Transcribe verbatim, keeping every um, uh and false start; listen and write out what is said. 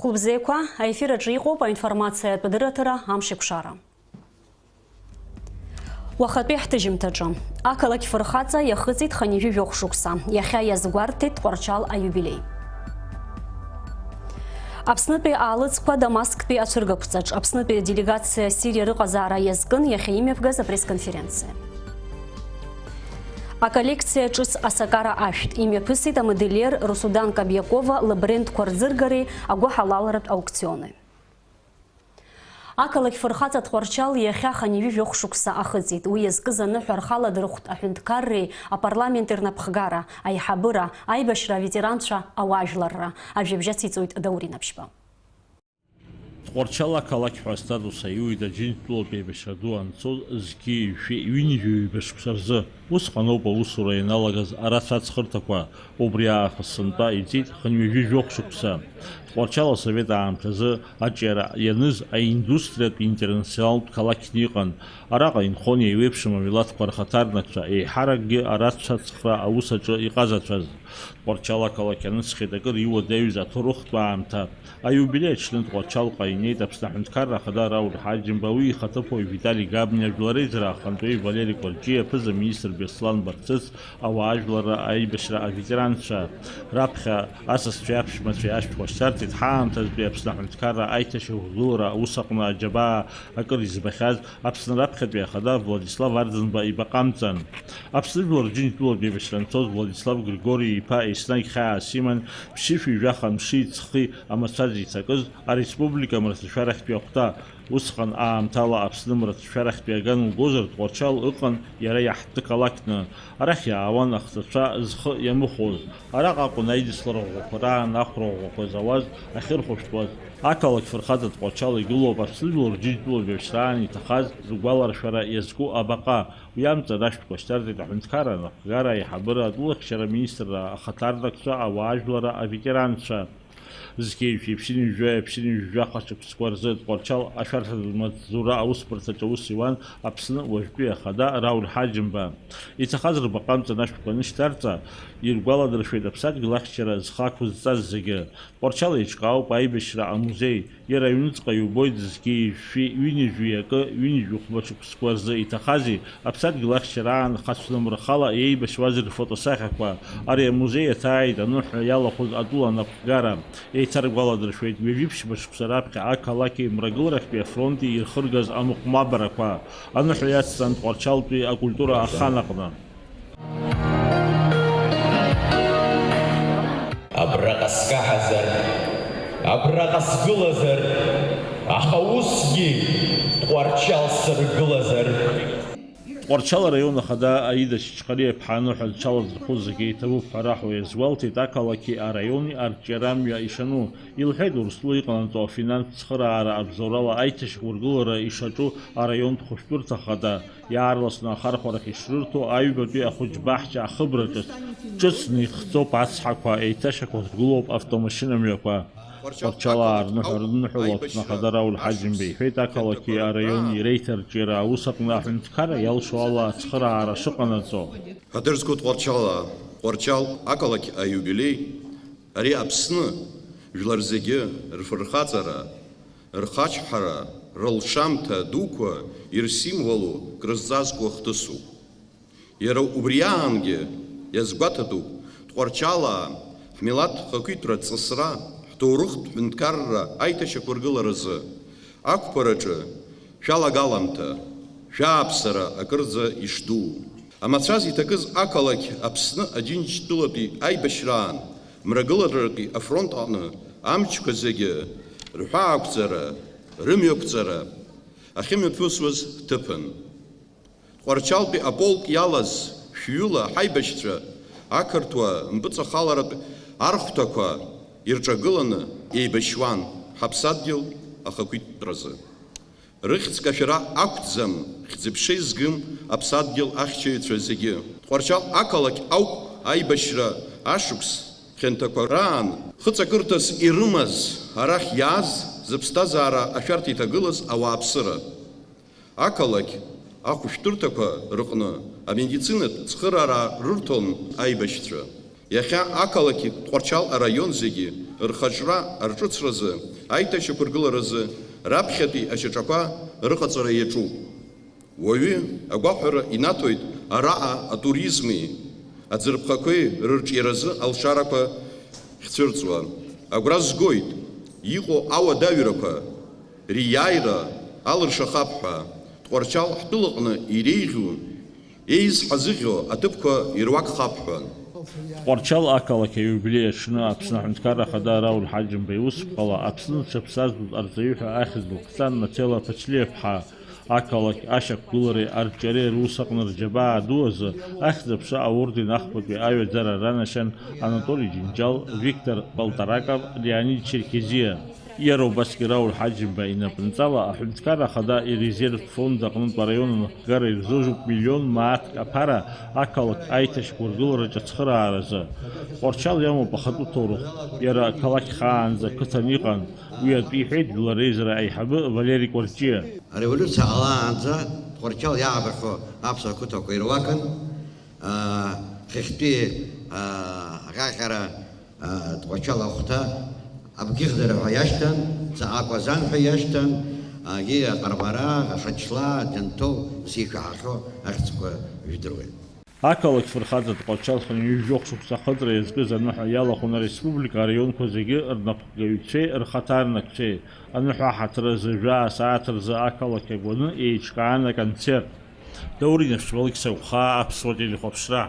Хәылбзиақәа, аефир аҿы иҟоуп аинформациатә адырраҭара Амшеикәшара. Уахатәи ҳҭыжьымҭаҿы. Ақалақь Фырхаҵа иахыҵит хынҩажәи жәохә шықәса, иахьа иазгәарҭеит Тҟәарчал аиубилеи. Аԥснытәи аалыҵқәа Дамасктәи ацәыргақәҵаҿ. Аԥснытәи аделегациа Сириа рыҟазаара иазкын иахьа имҩаԥгаз апресс-конференциа. Аколлекциа ҿыц асакара ашәҭ имҩаԥысит амодельер Русудан Кобякова лыбрендқәа рзыргареи агәыҳалалратә аукциони. Ақалақь Фырхаҵа Тҟәарчал иахьа хынҩажәи жәохә шықәса ахыҵит. Уи иазкыз аныҳәа рхаладырхәт аҳәынҭқарреи апарламенти рнапхгара, аиҳабыра, аибашьра аветеранцәа, ауаажәларра. Ажәабжь ациҵоит Даур Инаԥшьба. Тҟәарчал ақалақь ҳәа астатус аиуит Аџьынџьтәылатә еибашьра ду анцоз зқьи жәшәи ҩынҩажәи ҩба шықәса рзы. Усҟан ауп аусура ианалагаз арацәа ацхырҭақәа, убри аахыс сынтәа иҵит хынҩажәи жәохә шықәса. Тҟәарчал асовет аамҭазы аҿиара ианыз аиндустриатә интернационалтә қалақьны иҟан. Араҟа инхон еиуеиԥшым амилаҭқәа рхаҭарнакцәа, еиҳаракгьы арацәа ацхра аус аҿы иҟазацәаз. Тҟәарчал ақалақь анысхьеит акыр иуадаҩыз аҭоурыхтә аамҭа. Аиубилеи аҽны Тҟәарчалҟа инеит Аԥсны Аҳәынҭқарра Ахада Рауль Ҳаџьымба, уи ихаҭыԥуаҩ Витали Габниа, жәлар реизара ахантәаҩы Валери Кәарҷиа, аԥыза-министр Беслан Барцыц, ауаажәларра аибашьра аветеранцәа. Раԥхьа асасцәеи аԥшәмацәеи ашәҭқәа шьҭарҵеит, ҳаамҭазтәи Аԥсны Аҳәынҭқарра аиҭашьақәгылара аус аҟны аџьабаа акыр избахьаз Аԥсны раԥхьатәи Ахада Владислав Арӡынба ибаҟа амҵан. Аԥсны жәлар Рџьынџьтәылатә еибашьра анцоз Владислав Григори-иԥа еснагь хьаас иман ԥшьышәи жәаха мши ҵхи амацәаз иҭакыз ареспублика мраҭашәарахьтәи ахәҭа, усҟан аамҭала Аԥсны мраҭашәарахьтәи аган лгозар, Тҟәарчал ыҟан иара иаҳҭны қалақьны. Арахь иаауан ахҵәацәа зхы иамыхәоз. Араҟа акәын аидыслара ӷәӷәақәа раан ахәра ӷәӷәақәа зауаз ахьырхәышәтәуаз. Ақалақь Фырхаҵа Тҟәарчал игылоуп Аԥсны жәлар Рџьынџьтәылатә еибашьраан иҭахаз ргәаларшәара иазку абаҟа. Уи амҵан ашәҭқәа шьҭарҵеит аҳәынҭқарра анапхгара аиҳабыра, атәылахьчара аминистрра ахаҭарнакцәа, ауаажәларра аветеранцәа. Зқьи жәшәи ԥшьынҩажәи жәаха шықәсқәа рзы Тҟәарчал ашәарҭатә маҵзура аусбарҭаҿы аус иуан Аԥсны уажәтәи Ахада Рауль Ҳаџьымба. Иҭахаз рбаҟа амҵан ашәҭқәа анышьҭарҵа, иргәаладыршәеит аԥсадгьыл ахьчара зхы ақәызҵаз зегьы. Тҟәарчал еиҿкаауп аибашьра амузеи. Иара аҩныҵҟа иубоит зқьи жәшәи ҩынҩажәи акы, ҩынҩажәи хәба шықәсқәа рзы иҭахази, аԥсадгьыл ахьчараан хацәнымырхала иеибашьуази рфотосахьақәа. Ари амузеи аҭааит аныҳәа иалахәыз атәыла анапхгара. Еиҭаргәаладыршәеит ҩажәи ԥшьба шықәса раԥхьа ақалақьи мрагыларахьтәи афронти ирхыргаз амыҟәмабарақәа. Аныҳәа иацҵан Тҟәарчалтәи акультура ахан аҟны. Абраҟа скаҳазар, абраҟа сгылазар, аха усгьы Тҟәарчал сыргылазар. Тҟәарчал араион ахада Аида Чачхалиаԥҳа аныҳәа зҽалазырхәыз зегьы иҭабуп ҳәа раҳәо иазгәалҭеит ақалақьи араиони арҿиарамҩа ишану. Илҳәеит Урыстәыла иҟанаҵо афинанстә цхыраара абзоурала аиҭашьақәыргылара ишаҿу араионтә хәышәтәырҭа ахада. Иаарласны ахархәарахь ишрырҭо аҩбатәи ахәыҷ баҳча ахыбра ҿыц. Ҿыцны ихҵоуп ацҳақәа, еиҭашьақәыргылоуп автомашьынамҩақәа. Тҟәарчалаа рныҳәа рыдныҳәалоуп ахада Рауль Ҳаџьымба иҳәеит ақалақьи араиони реиҭарҿиара аус аҟны аҳәынҭқарра иалшо ала ацхыраара шыҟанаҵо. Ҳаҭыр зқәу Тҟәарчалаа, Тҟәарчал ақалақь аиубилеи, ари Аԥсны жәлар зегьы рфырхаҵара, рхачҳара, рылшамҭа дуқәа ирсимволу крызҵазкуа хҭысуп. Иара убри аангьы иазгәаҭатәуп Тҟәарчалаа ҳмилаҭ хақәиҭра ҵысра, ҳҭоурыхтә ҳәынҭқарра аиҭашьақәыргыларазы ақәԥараҿы шәалагаламҭа, шәааԥсара акырӡа ишдуу. Амацәаз иҭакыз ақалақь Аԥсны Аџьынџьтәылатәи аибашьраан мрагыларратәи афронт аҟны амчқәа зегьы рҳәаақәҵара, рымҩақәҵара ахьымҩаԥысуаз ҭыԥын. Тҟәарчалтәи аполк иалаз шәҩыла ҳаибашьцәа ақырҭуа мпыҵахаларатә архәҭақәа ирҿагыланы еибашьуан ҳаԥсадгьыл ахақәиҭтәразы. Рыхьӡ кашәара ақәӡам, хьӡы-ԥша изгым аԥсадгьыл ахьчаҩцәа зегьы. Тҟәарчал ақалақь ауп аибашьра ашықәс хьанҭақәа раан хыҵакырҭас ирымаз арахь иааз зыԥсҭазаара ашәарҭа иҭагылаз ауааԥсыра. Ақалақь ахәышәтәырҭақәа рыҟны амедицинатә цхыраара рырҭон аибашьцәа. Иахьа ақалақьи Тҟәарчал араион зегьы Рхаҿра арҿыцразы, аиҭашьақәыргыларазы раԥхьатәи ашьаҿақәа рыҟаҵара иаҿуп. Уаҩы агәахәара инаҭоит араҟа атуризми аӡырԥхақәеи рырҿиаразы алшарақәа хьцәырҵуа. Агәра згоит иҟоу ауадаҩрақәа риааира алыршахап ҳәа, Тҟәарчал ҳтәылаҟны иреиӷьу, еизҳазыӷьо аҭыԥқәа ируакхап ҳәа. Тҟәарчал ақалақь аиубилеи аҽны Аԥсны Аҳәынҭқарра Ахада Рауль Ҳаџьымба иусԥҟала Аԥсны зҽаԥсазтәыз арҵаҩы ҳәа ахьӡ лыхҵан Нателла Ԥачлиаԥҳа, ақалақь ашьақәгылареи арҿиареи рус аҟны рџьабаа ду азы Ахьӡ-аԥша аорден ахԥатәи аҩаӡара ранашьан Анатоли Џьынџьал, Виктор Полтораков, Леонид Черкезиа. Иара убасгьы Рауль Ҳаџьымба инапынҵала Аҳәынҭқарра Ахада ирезервтә фонд аҟнытә араион анапхгара ирзужуп миллион мааҭк аԥара ақалақь аиҭашьақәыргылараҿы ацхырааразы. Тҟәарчал иамоуп ахатәы ҭоурых. Иара ақалақь хаанӡа ақыҭан иҟан. Уи атәы иҳәеит Жәлар Реизара аиҳабы Валери Кәарҷиа. Ареволиуциа ҟалаанӡа Тҟәарчал иаабахьоу аԥсуа қыҭақәа ируакын, аа, хыхьтәи, аа, аҟьаҟьара, аа, Тҟәарчал ахәҭа Абӷьыхьӡара ҳәа иашьҭан, ҵаҟа Кәазан ҳәа иашьҭан, егьи Аҟармара, Ахачлаа, Џьанҭоу, ус ишәаҳахьоу ахьӡқәа жәдыруеит. Ақалақь фырхаҵа Тҟәарчал хынҩажәи жәохә шықәса ахыҵра иазкыз аныҳәа иалахәын ареспублика араионқәа зегьы рнапхгаҩцәеи рхаҭарнакцәеи. Аныҳәа аҳаҭыр азы жәаа сааҭ рзы ақалақь агәаны еиҿкаан аконцерт. Даур Инашәшьба, Алықьса Гәхаа, Аԥсуа телехәаԥшра.